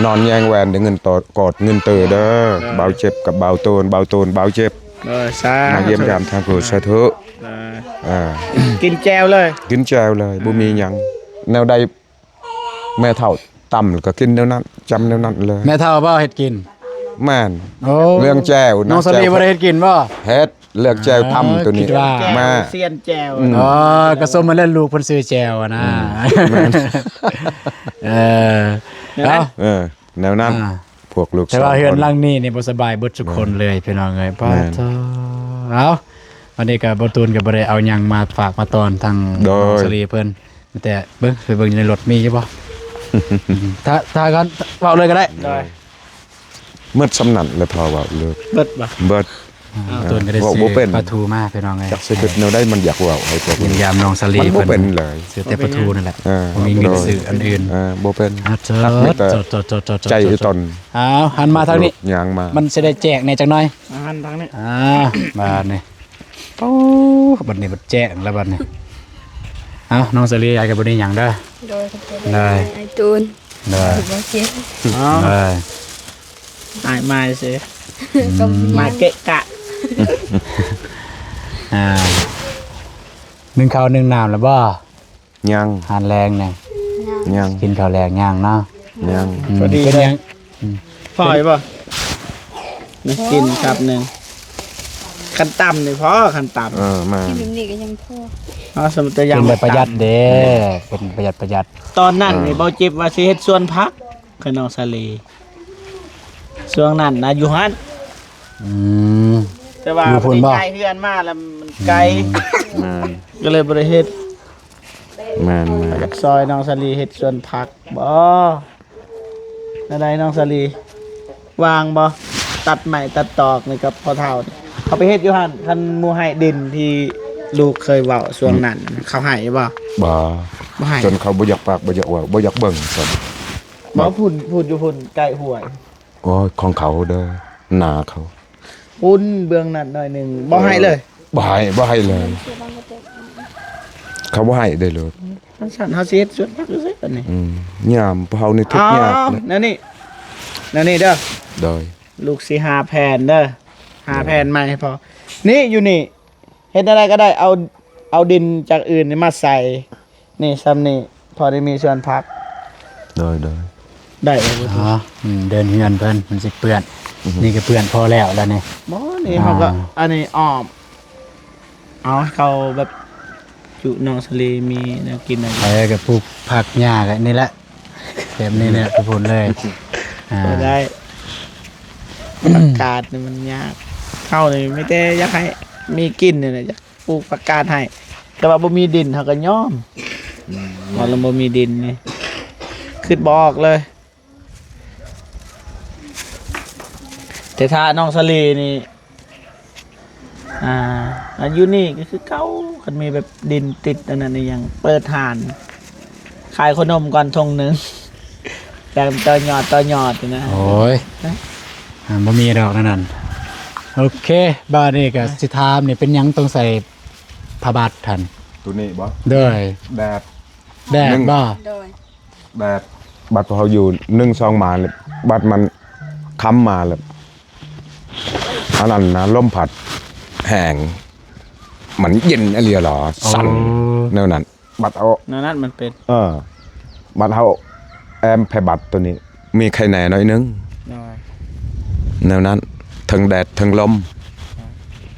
ນອນແຍງແວ່ນໄດ້ເງິນໂຕ ກອດເງິນເຕີເດີ. ໂດຍ ບ່າວເຈັບກັບບ່າວໂຕນ ບ່າວໂຕນບ່າວເຈັບ. ໂດຍ ສາທຸ ມາຢ້ຽມຢາມທາງຜູ້ ສາທຸ. ໂດຍ ອ່າ ກິນແຈ່ວເລີຍ ກິນແຈ່ວເລີຍ ບໍ່ມີຫຍັງ ແນວໃດ ແມ່ເຖົ້າຕຳແລ້ວກໍກິນແນວນັ້ນ ຈຳແນວນັ້ນເລີຍ. ແມ່ເຖົ້າບໍ່ເຮັດກິນ? ແມ່ນ. ໂອ້ ເລື່ອງແຈ່ວນະ ນ້ອງສາລີບໍ່ໄດ້ເຮັດກິນບໍ່? ເຮັດ ເລືອກແຈ່ວຕຳໂຕນີ້ ເອີ ຄິດວ່າ ແຈ່ວ ມາ ສຽນແຈ່ວ. ອືມ ອໍ ກໍສົມມາແລ້ວ ລູກເພິ່ນຊື່ແຈ່ວນະ. ອືມ ແມ່ນ. ເອີ ແນວນັ້ນ ເອົ້າ ເອີ ແນວນັ້ນ ອ່າ ພວກລູກ ແຕ່ວ່າເຮືອນຫຼັງນີ້ນີ້ບໍ່ສະບາຍເບິດທຸກຄົນເລີຍ ແມ່ນ ພີ່ນ້ອງເອີຍ. ແມ່ນ. ປາດໂທ ເອົ້າ ວັນນີ້ກໍບໍ່ ຕູນກໍບໍ່ໄດ້ເອົາຫຍັງມາຝາກມາຕ້ອນທາງ ໂດຍ ນ້ອງສາລີເພິ່ນ ແຕ່ເບິ່ງ ໄປເບິ່ງຢູ່ໃນລົດມີຢູ່ບໍ່? ຖ້າ ຖ້າກັນເວົ້າເລີຍກໍໄດ້. ໂດຍ ໝົດສ່ຳນັ້ນແຫຼະ ພໍເວົ້າເລີຍ. ເບິດບໍ່? ເບິດ. ອ່າ ເອີ ຕູນກໍໄດ້ ເວົ້າບໍ່ເປັນ ຊື້ປາທູມາ ພີ່ນ້ອງເອີຍ. ຈັກຊິຄິດແນວໃດ ມັນຢາກເວົ້າໃຫ້ພວກນີ້ ຢ້ຽມຢາມນ້ອງສາລີ ມັນບໍ່ເປັນເລີຍ ຊື້ແຕ່ປາທູນັ້ນແຫຼະ. ເອີ ບໍ່ມີເງິນ ໂດຍ ຊື້ອັນອື່ນ. ເອີ ບໍ່ເປັນ. ອ່າ ຈັກມີແຕ່ ໂຕ ໃຈອີ່ຕົນ. ອ້າວ ຫັນມາທາງນີ້ ຍ່າງມາ ມັນຊິໄດ້ແຈກແດ່ຈັກໜ້ອຍ. ອ່າ ຫັນທາງນີ້. ອ່າ ບາດນີ້ ໂອ້ ບັດນີ້ບັດແຈ້ງແລ້ວບັດນີ້. ເອົ້າ ນ້ອງສາລີ ອ້າຍກໍບໍ່ໄດ້ຫຍັງເດີ. ໂດຍ ຂອບໃຈ ໂດຍ ອ້າຍຕູນ. ໂດຍ ບໍ່ເຈັບ. ເອົ້າ ໂດຍ ອ້າຍມາຊື່ ອືມ ມາເກະກະ. ອ່າ ໜຶ້ງເຂົ້າໜຶ້ງນ້ຳແລ້ວບໍ່? ຍັງ. ອາຫານແລງນະ? ຍັງ ຍັງ. ກິນເຂົ້າແລງຍັງເນາະ? ຍັງ. ອືມ ພໍດີເລີຍ. ພໍຢູ່ບໍ່? ນີ້ກິນຄັບໜຶ່ງ ຄັນຕຳນີ້ພໍ ຄັນຕຳ. ເອີ ມາ ກິນແບບນີ້ກໍຍັງພໍ. ເອົາ ສົມມຸດຕົວຢ່າງ ກິນແບບປະຢັດເດ້ ເປັນປະຢັດ ປະຢັດ. ຕອນນັ້ນນີ້ ເອີ ບໍ່ເຈັບວ່າຊິເຮັດສວນຜັກ ຄືນ້ອງສາລີ ຊ່ວງນັ້ນນະ ຢູ່ຫັ້ນ. ອືມ ແຕ່ວ່າ ຢູ່ພຸ້ນບໍ່? ໄດ້ຍ້າຍເຮືອນມາແລ້ວມັນໄກ. ອືມ ແມ່ນ ກໍເລີຍບໍ່ໄດ້ເຮັດ. ແມ່ນໆ ຢາກຊ່ອຍນ້ອງສາລີເຮັດສວນຜັກບໍ່? ແນວໃດນ້ອງສາລີ ວ່າງບໍ່? ຕັດໄມ້ຕັດຕອກນີ້ກັບພໍ່ເຖົ້ານີ້ ເຂົາໄປເຮັດຢູ່ຫັ້ນ. ຄັນໝູ່ໃຫ້ດິນທີ່ລູກເຄີຍເວົ້າຊ່ວງນັ້ນ ອືມ ເຂົາໃຫ້ບໍ່? ບໍ່ ບໍ່ໃຫ້. ຈົນເຂົາບໍ່ຢາກປາກ ບໍ່ຢາກເວົ້າ ບໍ່ຢາກເບິ່ງຊ້ຳ. ບໍ່ ພຸ້ນ ພຸ້ນຢູ່ພຸ້ນໃກ້ຫ້ວຍ. ໂອ້ຍ ຂອງເຂົາເດີ ນາເຂົາ. ພຸ້ນເບື້ອງນັ້ນໜ້ອຍໜຶ່ງ ບໍ່ໃຫ້ເລີຍ. ບໍ່ໃຫ້ ບໍ່ໃຫ້ເລີຍ ເຂົາບໍ່ໃຫ້ເລີຍລູກ. ຄັນຊັ້ນເຮົາຊິເຮັດສວນຜັກຢູ່ໃສບັດນີ້? ອືມ ຍາມພວກເຮົານີ້ທຸກຍາກ. ແນວນີ້ ແນວນີ້ເດີ. ໂດຍ ລູກຊິຫາແຜ່ນເດີ ຫາແຜ່ນໃໝ່ໃຫ້ພໍ່. ນີ້ ຢູ່ນີ້ ເຮັດແນວໃດກໍໄດ້ ເອົາ ເອົາດິນຈາກອື່ນນີ້ມາໃສ່ ນີ້ ຊ່ຳນີ້ ພໍໄດ້ມີສວນຜັກ. ໂດຍ ໂດຍ ໄດ້ບໍ່? ອໍ ອືມ ເດີນເຮືອນເພິ່ນ ມັນຊິເປື້ອນ. ອືມ ນີ້ກໍເປື້ອນພໍແລ້ວ ແລ້ວນີ້. ບໍ່ ນີ້ ອ່າ ເຮົາກໍ ອັນນີ້ອ້ອມ ເອົາ ເຂົາແບບ ຈຸນ້ອງສາລີມີແນວກິນນະ. ເອີ ກໍປູກຜັກຫຍ້າກໍນີ້ແຫຼະ ແບບນີ້ແຫຼະ ທຸກຄົນເລີຍ. ອ່າ ບໍ່ໄດ້ ອືມ ອາກາດນີ້ມັນຍາກ. ເຮົານີ້ມີແຕ່ຢາກໃຫ້ມີກິນນີ້ແຫຼະ ຢາກ ປູກຜັກກາດໃຫ້ ແຕ່ວ່າບໍ່ມີດິນ ເຮົາກໍຍອມ. ອືມ ເພາະລະບໍ່ມີດິນນີ້ ຄິດບໍ່ອອກເລີຍ. ແຕ່ຖ້ານ້ອງສາລີນີ້ ອ່າ ຢູ່ນີ້ກໍຄືເກົ່າ ຄັນມີແບບດິນຕິດອັນນັ້ນອີ່ຫຍັງ ເປີດຮ້ານຂາຍຂະໜົມກ່ອນຖົງໜຶ່ງ ແຕ່ຕໍ່ຍອດ ຕໍ່ຍອດນີ້ນະ. ໂອ້ຍ ອ່າ ບໍ່ມີດອກແນວນັ້ນ. ໂອເຄ ບາດນີ້ກໍຊິຖາມນີ້ ເປັນຫຍັງຕ້ອງໃສ່ ຜ້າບັດຫັ້ນ. ໂຕນີ້ບໍ່? ໂດຍ ແດດ ແດດບໍ່? ໂດຍ ແດດ ບັດເຮົາຢູ່ໜຶ່ງສອງມາແລ້ວ ບັດມັນຄ່ຳມາແລ້ວ ອັນນັ້ນນະ ລົມພັດແຮງ ມັນເຢັນອີ່ຫຼີຫຼໍ ສັ່ນ ໂອ້ ແນວນັ້ນ. ບັດເຮົາ ແນວນັ້ນມັນເປັນ ເອີ ບັດເຮົາແອ້ມແຜ່ບັດໂຕນີ້ ມີໄຄແນ່ໜ້ອຍໜຶ່ງ. ໂດຍ ແນວນັ້ນ ເທິງແດດເທິງລົມ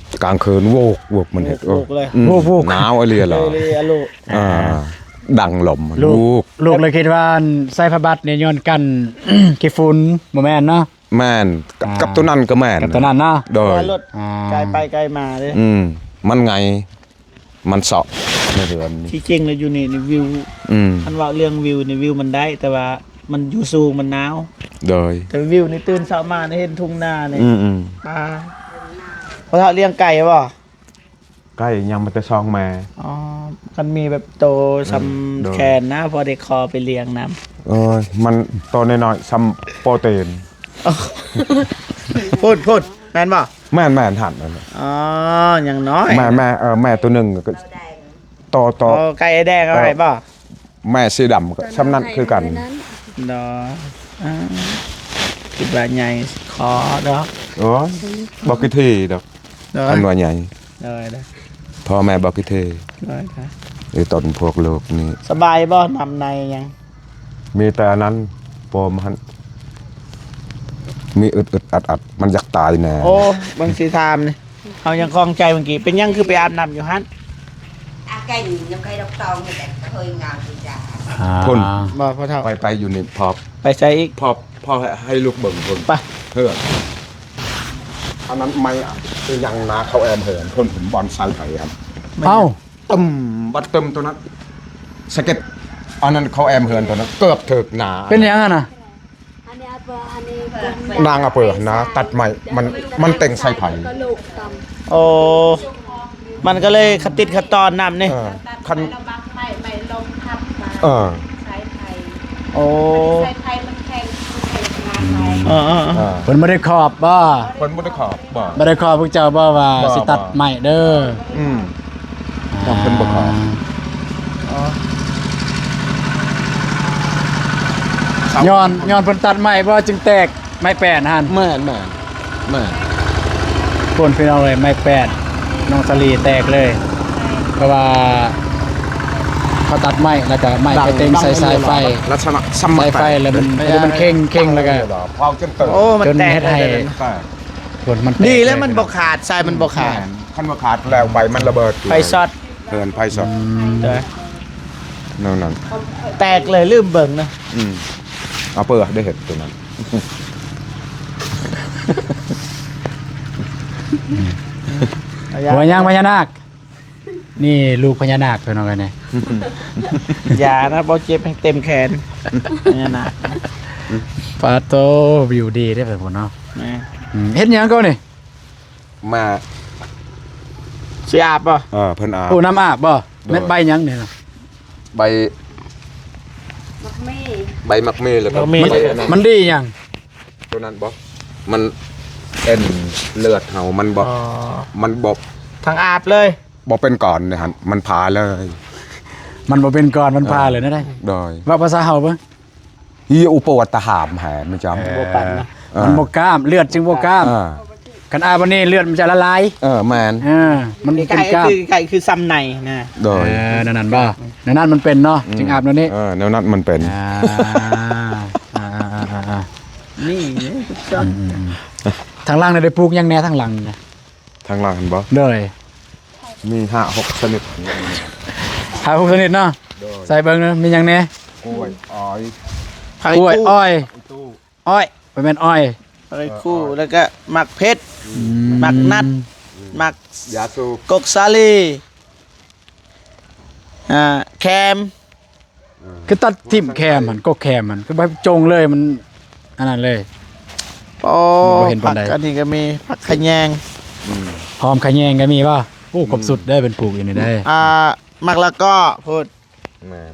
ໂດຍ ກາງຄືນໂວກໂວກ ມັນເຮັດ ໂວກໆເລີຍ ອືມ ໂວກໆ ໜາວອີ່ຫຼີລະ ເລີຍອາໂລ ອ່າ ອ່າ ດັງລົມ ລູກ ລູກເລີຍຄິດວ່າໃສ່ຜ້າບັດນີ້ຍ້ອນກັນຂີ້ຝຸ່ນ ບໍ່ແມ່ນເນາະ? ແມ່ນ ກັບ ອ່າ ກັບໂຕນັ້ນກໍແມ່ນ ກັບໂຕນັ້ນເນາະ ໂດຍ ເພາະວ່າລົດ ອ່າ ໄກໄປໄກມາເດ້ ອືມ ມັນໄງ ມັນເຊາະໃນເຮືອນນີ້ ທີ່ຈິງແລ້ວຢູ່ນີ້ນີ້ວິວ ອືມ ຄັນເວົ້າເລື່ອງວິວນີ້ ວິວມັນໄດ້ ແຕ່ວ່າມັນຢູ່ສູງ ມັນໜາວ ໂດຍ ແຕ່ວິວນີ້ຕື່ນເຊົ້າມານີ້ເຫັນທົ່ງນານີ້ ອືມໆ ອ່າ ພໍ່ເຖົ້າລ້ຽງໄກ່ບໍ່? ໄກ່ຍັງ ມີແຕ່ສອງແມ່ ອໍ ຄັນມີແບບໂຕ ເອີ ສ່ຳ ໂດຍ ແຂນນະ ພໍໄດ້ຂໍໄປລ້ຽງນຳ ໂອ້ຍ ມັນໂຕນ້ອຍໆ ສ່ຳໂປເຕນ ພຸ້ນໆ ແມ່ນບໍ່? ແມ່ນໆ ຫັ້ນ ອໍ ຍັງນ້ອຍ ແມ່ ແມ່ ເອີ ແມ່ໂຕໜຶ່ງກໍໂຕ ໂຕ ອໍ ໄກ່ໄອ້ແດງເອົາໃຫ້ບໍ່? ແມ່ສີດຳກໍສ່ຳນັ້ນຄືກັນ ໂດຍ ອ່າ ຄິດວ່າໃຫຍ່ຂໍດອກ ໂອ້ຍ ບໍ່ກີ່ທີດອກ ໂດຍ ຄັນວ່າໃຫຍ່ ໂດຍ ໂດຍ ພໍ່ແມ່ບໍ່ກິເທ ໂດຍ ໂດຍ ອີຕົນພວກລູກນີ້ ສະບາຍບໍ່? ນ້ຳໃນຫຍັງ ມີແຕ່ອັນນັ້ນ ປອມຫັ້ນ ມີອຶດໆອັດໆ ມັນຢາກຕາຍແນ່ ໂອ້ ເບິ່ງຊິຖາມນີ້ ເຮົາຍັງຂ້ອງໃຈເມື່ອກີ້ ເປັນຫຍັງຄືໄປອາບນ້ຳຢູ່ຫັ້ນ? ອາ ອ່າ ພຸ້ນ ບໍ່ ພໍ່ເຖົ້າ ໄປ ໄປຢູ່ນີ້ ພໍ່ ໄປໃສອີກ? ພໍ່ ພໍ່ໃຫ້ ໃຫ້ລູກເບິ່ງພຸ້ນ ໄປ ເຮືອນ ອັນນັ້ນໄມ້ອີຫຍັງນະ ເຂົາແອ້ມເຮືອນພຸ້ນ ບ່ອນໃສ່ໄປຫັ້ນ ເອົ້າ ຕຶ້ມ ບັດຕຶ້ມໂຕນັ້ນ ສະເກັດ ອັນນັ້ນເຂົາແອ້ມເຮືອນໂຕນັ້ນ ເກືອບຖືກໜາ ເປັນຫຍັງຫັ້ນນະ? ນາງອາເປີນະ ຕັດໄມ້ ມັນ ມັນເຕັງໃສ່ໄຜ ໂອ້ ມັນກໍເລີຍຂະຕິດຂະຕອນນຳນີ້ ເອີ ຄັນ ເອີ ໂອ້ ເອີໆໆ ເອີ ເພິ່ນບໍ່ໄດ້ຂອບບໍ່? ເພິ່ນບໍ່ໄດ້ຂອບ ບໍ່ ບໍ່ໄດ້ຂໍພວກເຈົ້າບໍ່ວ່າ ບໍ່ ຊິຕັດ ບໍ່ ໄມ້ເດີ? ອືມ ອ່າ ເພິ່ນບໍ່ຂໍ ອໍ ຍ້ອນ ຍ້ອນເພິ່ນຕັດໄມ້ບໍ່ ຈຶ່ງແຕກ ໄມ້ແປ້ນຫັ້ນ ແມ່ນໆ ແມ່ນ ພຸ້ນ ພີ່ນ້ອງເອີຍ ໄມ້ແປ້ນ ນ້ອງສາລີແຕກເລີຍ ເພາະວ່າເຂົາຕັດໄມ້ ແລ້ວກໍໄມ້ໄປເຕັງໃສ່ສາຍໄຟ ລັກສະນະ ສາຍໄຟ ແລ້ວມັນ ແລ້ວມັນເຄັ່ງ ເຄັ່ງ ແລ້ວກໍ ໂອ້ ມັນແຕກ ຈົນເຮັດໃຫ້ ແຕກ ພຸ້ນ ມັນແຕກ ດີແລ້ວ ມັນບໍ່ຂາດ ສາຍມັນບໍ່ຂາດ ແມ່ນ ຄັນບໍ່ຂາດແລ້ວໄຟມັນລະເບີດ ໄຟຊັອດ ເອີ ໄຟຊັອດ ອືມ ໂດຍ ແນວນັ້ນ ແຕກເລີຍ ລືມເບິ່ງນະ ອືມ ອາເປີໄດ້ເຮັດໂຕນັ້ນ ຫົວຫຍັງພະຍານາກ ນີ້ລູກພະຍານາກ ພີ່ນ້ອງເອີຍ ນີ້ ຢ່ານະ ບໍ່ເຈັບ ໃຫ້ເຕັມແຂນ ພະຍານາກ ປາໂຕ ວິວດີເດ້ ພຸ້ນເນາະ ແມ່ນ ອືມ ເຮັດຫຍັງກໍນີ້? ມາ ຊິອາບບໍ່? ເອີ ເພິ່ນອາບ ໂອ້ ນ້ຳອາບບໍ່? ໂດຍ ແມ່ນໃບຫຍັງນີ້ນະ? ໃບ ໝາກເມ ໃບໝາກເມ ແລ້ວກໍ ໝາກເມ ໃບອັນນັ້ນ ມັນດີຫຍັງ? ໂຕນັ້ນບໍ່? ມັນເອັນເລືອດເຮົາ ມັນບໍ່ ອໍ ມັນບໍ່ ທັງອາບເລີຍ ບໍ່ເປັນກ້ອນເດ້ຫັ້ນ ມັນພາເລີຍ ມັນບໍ່ເປັນກ້ອນ ມັນພາເລີຍ ໂດຍ ແນວໃດ? ໂດຍ ເວົ້າພາສາເຮົາເບິ່ງ ອີ ອຸປະວັດຕະຫາມແຫ ມັນຈະ ເອີ ບໍ່ປັນນະ ເອີ ມັນບໍ່ກ້າມ ເລືອດຈຶ່ງບໍ່ກ້າມ ເອີ ຄັນອາບອັນນີ້ເລືອດມັນຈະລະລາຍ ເອີ ແມ່ນ ເອີ ມັນເປັນກ້າມ ຄ້າຍໆຄື ຄ້າຍໆຄືຊຳໃນນະ ໂດຍ ເອີ ແນວນັ້ນບໍ່? ແນວນັ້ນມັນເປັນເນາະ ອືມ ຈຶ່ງອາບແນວນີ້ ເອີ ແນວນັ້ນມັນເປັນ ອ່າ ອ່າໆໆ ນີ້ ອືມໆໆ ທາງຫຼັງນີ້ໄດ້ປູກຫຍັງແດ່ ທາງຫຼັງນີ້ນະ? ທາງຫຼັງຫັ້ນບໍ່? ໂດຍ ມີຫ້າຫົກຊະນິດ ຫ້າຫົກຊະນິດເນາະ ໂດຍ ໃສ່ເບິ່ງເນາະ ມີຫຍັງແດ່? ກ້ວຍ ອ້ອຍ ກ້ວຍ ອ້ອຍ ອ້ອຍ ບໍ່ແມ່ນອ້ອຍ ອ້ອຍ ເອີ ອ້ອຍ ແລ້ວກໍໝາກເຜັດ ອືມ ໝາກນັດ ໝາກ ຢາສູບ ກົກສາລີ ອ່າ ແຄມ ຄືຕັດຖິ້ມແຄມຫັ້ນ ກົກແຄມຫັ້ນ ຄືບໍ່ໃຫ້ຈົ່ງເລີຍ ມັນອັນນັ້ນເລີຍ ໂອ້ ບໍ່ເຫັນປານໃດ ຜັກອັນນີ້ກໍມີ ຜັກຂະແຍງ ອືມ ຫອມຂະແຍງກໍມີບໍ່? ໂອ້ ອືມ ຄົບຊຸດເດ້ ເພິ່ນປູກຢູ່ນີ້ເດ້ ອ່າ ໝາກລະກໍພຸ້ນ ແມ່ນ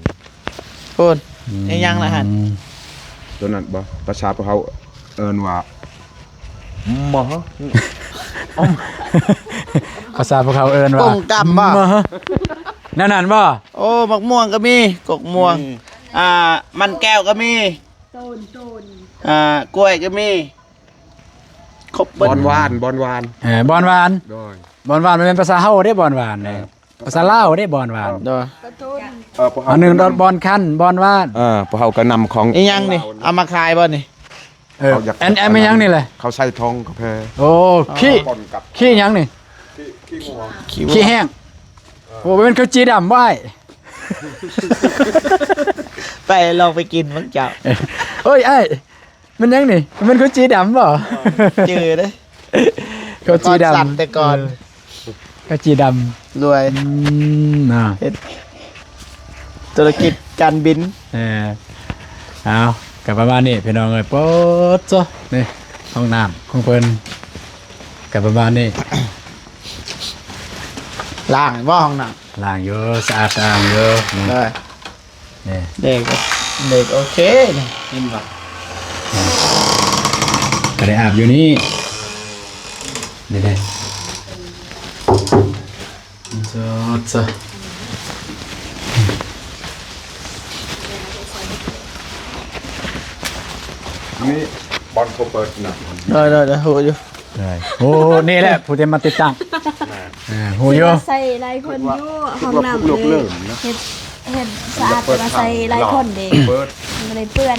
ພຸ້ນ ອືມ ອີຫຍັງລະຫັ້ນ? ໂຕນັ້ນບໍ່? ພາສາພວກເຮົາເອີ້ນວ່າ ໝໍ ພາສາພວກເຮົາເອີ້ນວ່າ ກົງກຳບໍ່? ໝໍ ແນວນັ້ນບໍ່? ໂອ້ ໝາກມ່ວງກໍມີ ກົກມ່ວງ ອືມ ອ່າ ມັນແກ້ວກໍມີ ໂຕນ ໂຕນ ອ່າ ກ້ວຍກໍມີ ຄົບເບິດ ບອນຫວານ ບອນຫວານ ເອີ ບອນຫວານ ໂດຍ ບອນຫວານມັນເປັນພາສາເຮົາເດ້ ບອນຫວານນີ້ ເອີ ພາສາລາວເດ້ ບອນຫວານ ໂດຍ ເອີ ພວກເຮົາ ອັນໜຶ່ງດອນ ບອນຄັນ ບອນຫວານ ເອີ ພວກເຮົາກໍນຳຂອງ ອີຫຍັງນີ້? ເອົາມາຂາຍບໍ່ນີ້? ເອີ ເຂົາຢາກ ອັນ ອັນແມ່ນຫຍັງນີ້ແຫຼະ? ເຂົາໃສ່ຖົງກາແຟ ໂອ້ ຂີ້ ປະປົນກັບ ຂີ້ຫຍັງນີ້? ຂີ້ ຂີ້ແຫ້ງ. ໂອ້ ແມ່ນເຂົ້າຈີ່ດຳບໍ່ອ້າຍ? ໄປລອງໄປກິນເບິ່ງເຈົ້າ. ໂອ້ຍອ້າຍ ແມ່ນຫຍັງນີ້? ແມ່ນເຂົ້າຈີ່ດຳບໍ່? ຈື່ເດ້ ເຂົ້າຈີ່ດຳ ແຕ່ກ່ອນ ເອີ ເຂົ້າຈີ່ດຳ ລວຍ ອືມ ເນາະ ເຮັດທຸລະກິດການບິນ. ເອີ ເອົາ ກໍປະມານນີ້ພີ່ນ້ອງເອີຍ. ໂປດໂຕ ນີ້ຫ້ອງນ້ຳຂອງເພິ່ນ ກໍປະມານນີ້. ລ້າງບໍ່ຫ້ອງນ້ຳ? ລ້າງຢູ່ ສະອາດສະອ້າງຢູ່. ນີ້ ເອີ ນີ້ ເດັກ ເດັກໂອເຄນີ້ ເຫັນບໍ່? ກໍໄດ້ອາບຢູ່ນີ້ ນີ້ເດ້. ນີ້ບ່ອນເຂົາເປີດນະ. ໄດ້ໆໆ ຮູ້ຢູ່. ໂອ້ ນີ້ແຫຼະຜູ້ທີ່ມາຕິດຕັ້ງ. ເອີ ຮູ້ຢູ່ ໃສ່ຫຼາຍຄົນຢູ່ຫ້ອງນ້ຳເລີຍ. ເຮັດ ເຮັດສະອາດ ແຕ່ວ່າໃສ່ຫຼາຍຄົນເດ້ ມັນກໍເລີຍເປື້ອນ.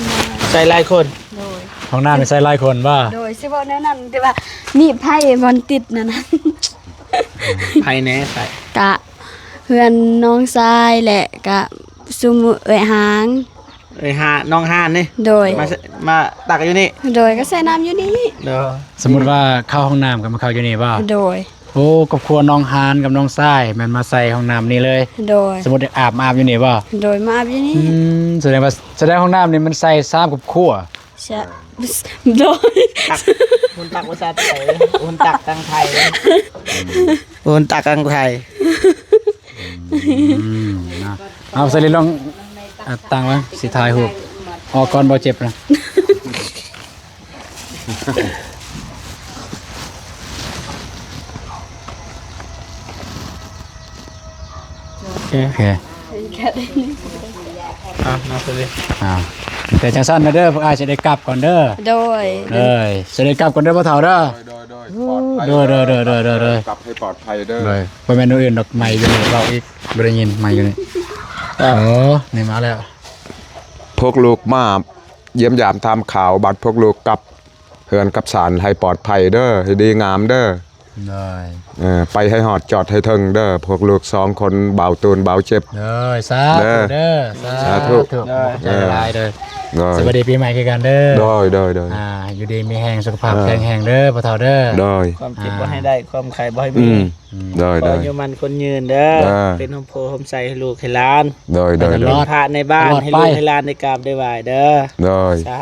ໃສ່ຫຼາຍຄົນ ໂດຍ ຫ້ອງນ້ຳໃສ່ຫຼາຍຄົນບໍ່? ໂດຍ ຊິເວົ້າແນວນັ້ນ ແຕ່ວ່າມີໃຜບ່ອນຕິດນັ້ນນະ. ໃຜແດ່? ໃຜ? ກະເຮືອນນ້ອງຊາຍ ແລະ ກະຊຸມເອື້ອຍຫາງ ເອື້ອຍຫາ ນ້ອງຫານນີ້. ໂດຍ ມາ ມາຕັກຢູ່ນີ້. ໂດຍ ກໍໃສ່ນ້ຳຢູ່ນີ້. ໂດຍ ສົມມຸດວ່າເຂົ້າຫ້ອງນ້ຳກໍມາເຂົ້າຢູ່ນີ້ບໍ່? ໂດຍ ໂອ້ ຄອບຄົວນ້ອງຫານກັບນ້ອງຊາຍແມ່ນມາໃສ່ຫ້ອງນ້ຳນີ້ເລີຍ. ໂດຍ ສົມມຸດຢາກອາບ ມາອາບຢູ່ນີ້ບໍ່? ໂດຍ ມາອາບຢູ່ນີ້. ອືມ ສະແດງວ່າ ສະແດງຫ້ອງນ້ຳນີ້ມັນໃສ່ສາມຄອບຄົວ. ໃຊ່ ໂດຍ ຕັກ ຄົນຕັກພາສາໄທ ຄົນຕັກທາງໄທ ຄົນຕັກທາງໄທ. ອືມ ເນາະ ເອົາ ສາລີລອງ ອ່າ ຕັ້ງໄວ້ ຊິຖ່າຍຮູບ ອອກກ່ອນບໍ່ເຈັບນະ. ໂອເຄ ໂອເຄ ອ່ະ ມາເລີຍ ອ່າ ແຕ່ຈັ່ງຊັ້ນນະເດີ ພວກອ້າຍຊິໄດ້ກັບກ່ອນເດີ. ໂດຍ ເອີຍ ຊິໄດ້ກັບກ່ອນເດີພໍ່ເຖົ້າເດີ. ໂດຍ ໂດຍ ໂດຍ ກັບໃຫ້ປອດໄພເດີ. ໂດຍ ບໍ່ແມ່ນແນວອື່ນດອກ ໄມຢູ່ນີ້ ເວົ້າອີກ ບໍ່ໄດ້ຍິນ ໄມຢູ່ນີ້. ໂອ້ ນີ້ມາແລ້ວ ພວກລູກມາຢ້ຽມຢາມຖາມຂ່າວ ບັດພວກລູກກັບເຮືອນກັບຊານໃຫ້ປອດໄພເດີ ໃຫ້ດີງາມເດີ. ໂດຍ ເອີ ໄປໃຫ້ຮອດຈອດໃຫ້ເຖິງເດີ ພວກລູກສອງຄົນ ບ່າວຕູນ ບ່າວເຈັບ. ໂດຍ ສາທຸເດີ ສາທຸ ສາທຸ. ໂດຍ ຂອບໃຈຫຼາຍເດີ. ໂດຍ ສະບາຍດີປີໃໝ່ຄືກັນເດີ. ໂດຍ ໂດຍ ໂດຍ ອ່າ ຢູ່ດີມີແຮງ ສຸຂະພາບແຂງແຮງເດີພໍ່ເຖົ້າເດີ. ໂດຍ ຄວາມເຈັບບໍ່ໃຫ້ໄດ້ ຄວາມໄຂ້ບໍ່ໃຫ້ມີ. ອືມ ໂດຍ ໂດຍ ຂໍຢູ່ໝັ້ນຄົນຍືນເດີ ເປັນຮົ່ມໂພຮົ່ມໄຊໃຫ້ລູກໃຫ້ຫຼານ. ໂດຍ ໂດຍ ເປັນພະໃນບ້ານ ໃຫ້ລູກໃຫ້ຫຼານໄດ້ກາບໄດ້ໄຫວ້ເດີ. ໂດຍ ສາ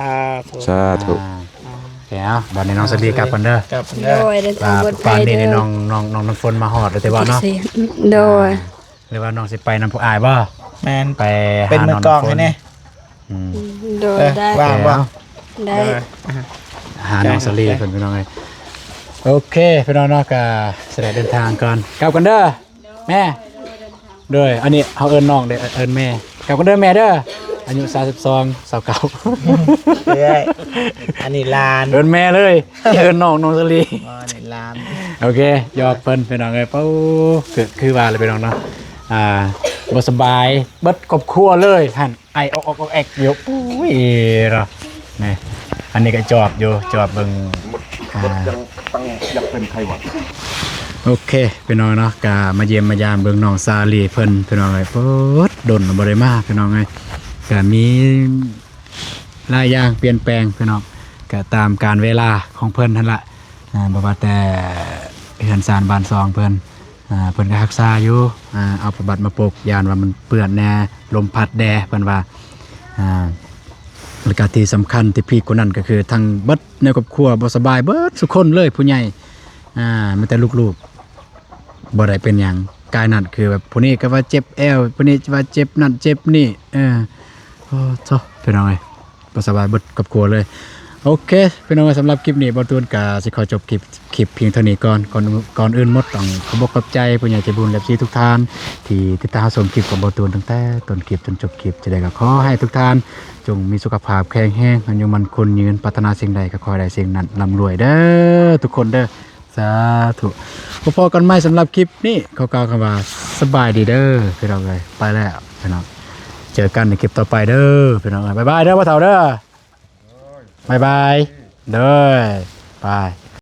ທຸ ສາທຸ. ອ່າ ໂອເຄ ເອົາ ບັດນີ້ນ້ອງສາລີກັບກ່ອນເດີ. ກັບກ່ອນເດີ. ໂດຍ ເດີນທາງປອດໄພເດີ. ປ່ານນີ້ນ້ອງ ນ້ອງ ນ້ອງນ້ຳຝົນມາຮອດແລ້ວຕິວ່າເນາະ. ໂດຍ ຫຼືວ່ານ້ອງຊິໄປນຳພວກອ້າຍບໍ່? ແມ່ນ ໄປຫານ້ອງນ້ຳຝົນ. ອືມ ໂດຍ ໄດ້ ວ່າງບໍ່? ໄດ້ ຫານ້ອງສາລີເພິ່ນພີ່ນ້ອງເອີຍ. ໂອເຄ ພີ່ນ້ອງເນາະ ກະຊິໄດ້ເດີນທາງກ່ອນ ກັບກັນເດີແມ່. ໂດຍ ອັນນີ້ເຮົາເອີ້ນນ້ອງເດ້ ເອີ້ນແມ່. ກັບກັນເດີແມ່ເດີ ອາຍຸສາມສິບສອງ ຊາວເກົ້າ ເອື້ອຍ ອັນນີ້ຫຼານ ເອີ້ນແມ່ເລີຍ ເອີ້ນນ້ອງ ນ້ອງສາລີ. ອໍ ອັນນີ້ຫຼານ ໂອເຄ ຢອກເພິ່ນພີ່ນ້ອງເອີຍ. ໂອ້ ຄື ຄືວ່າແຫຼະພີ່ນ້ອງເນາະ ອ່າ ບໍ່ສະບາຍເບິດຄອບຄົວເລີຍຫັ້ນ. ໄອອອກໆແອກຢູ່. ໂອ້ຍເນາະ ນີ້ ອັນນີ້ກໍຈອບຢູ່ ຈອບເບິ່ງ ອ່າ ຍັງຕັ້ງ ຍັງເປັນໄຂ້ຫວັດ. ໂອເຄ ພີ່ນ້ອງເນາະ ກະມາຢ້ຽມມາຢາມເບິ່ງນ້ອງສາລີເພິ່ນ ພີ່ນ້ອງເອີຍ. ໂອ້ ດົນບໍ່ໄດ້ມາ ພີ່ນ້ອງເອີຍ. ກະມີຫຼາຍຢ່າງປ່ຽນແປງ ພີ່ນ້ອງ ກະຕາມການເວລາຂອງເພິ່ນຫັ້ນລະ. ອ່າ ບໍ່ວ່າແຕ່ເຮືອນຊານບ້ານຊ່ອງເພິ່ນ ອ່າ ເພິ່ນກໍຮັກສາຢູ່ ອ່າ ເອົາຜ້າບັດມາປົກ ຢ້ານວ່າມັນເປື້ອນແດ່ ລົມພັດແດ່ ເພິ່ນວ່າ. ອ່າ ແລ້ວກໍທີ່ສຳຄັນທີ່ພີກກວ່ານັ້ນກໍຄືທັງເບິດໃນຄອບຄົວບໍ່ສະບາຍເບິດທຸກຄົນເລີຍ ຜູ້ໃຫຍ່ ອ່າ ມີແຕ່ລູກໆບໍ່ໄດ້ເປັນຫຍັງ. ກາຍນັ້ນຄືແບບຜູ້ນີ້ກໍວ່າເຈັບແອວ ຜູ້ນີ້ວ່າເຈັບນັ້ນເຈັບນີ້ ເອີ ໂອ້ໂທ້ ພີ່ນ້ອງເອີຍ. ບໍ່ສະບາຍເບິດຄອບຄົວເລີຍ. ໂອເຄ ພີ່ນ້ອງເອີຍ ສຳລັບຄລິບນີ້ ບ່າວຕູນກະຊິຂໍຈົບຄລິບ ຄລິບພຽງເທົ່ານີ້ກ່ອນ. ກ່ອນ ກ່ອນອື່ນໝົດ ຕ້ອງຂອບອົກຂອບໃຈຜູ້ໃຫຍ່ໃຈບຸນ ເອັຟຊີ ທຸກທ່ານ ທີ່ຕິດຕາມຮັບຊົມຄລິບຂອງບ່າວຕູນຕັ້ງແຕ່ຕົ້ນຄລິບຈົນຈົບຄລິບ. ຈັ່ງໃດກໍຂໍໃຫ້ທຸກທ່ານຈົ່ງມີສຸຂະພາບແຂງແຮງ ອາຍຸໝັ້ນຄົນຍືນ, ປາດຖະໜາສິ່ງໃດກໍຂໍໃຫ້ໄດ້ສິ່ງນັ້ນ, ລ່ຳລວຍເດີ້ທຸກຄົນເດີ້. ສາທຸ. ພໍ້ກັນໃໝ່ສຳລັບຄລິບນີ້ ຂໍກ່າວຄຳວ່າສະບາຍດີເດີ້ພີ່ນ້ອງເອີຍ. ໄປແລ້ວພີ່ນ້ອງ, ເຈີກັນໃນຄລິບຕໍ່ໄປເດີ້ພີ່ນ້ອງເອີຍ. ບາຍບາຍເດີ້ພໍ່ເຖົ້າເດີ້. ບາຍບາຍ. ໂດຍ. ບາຍ.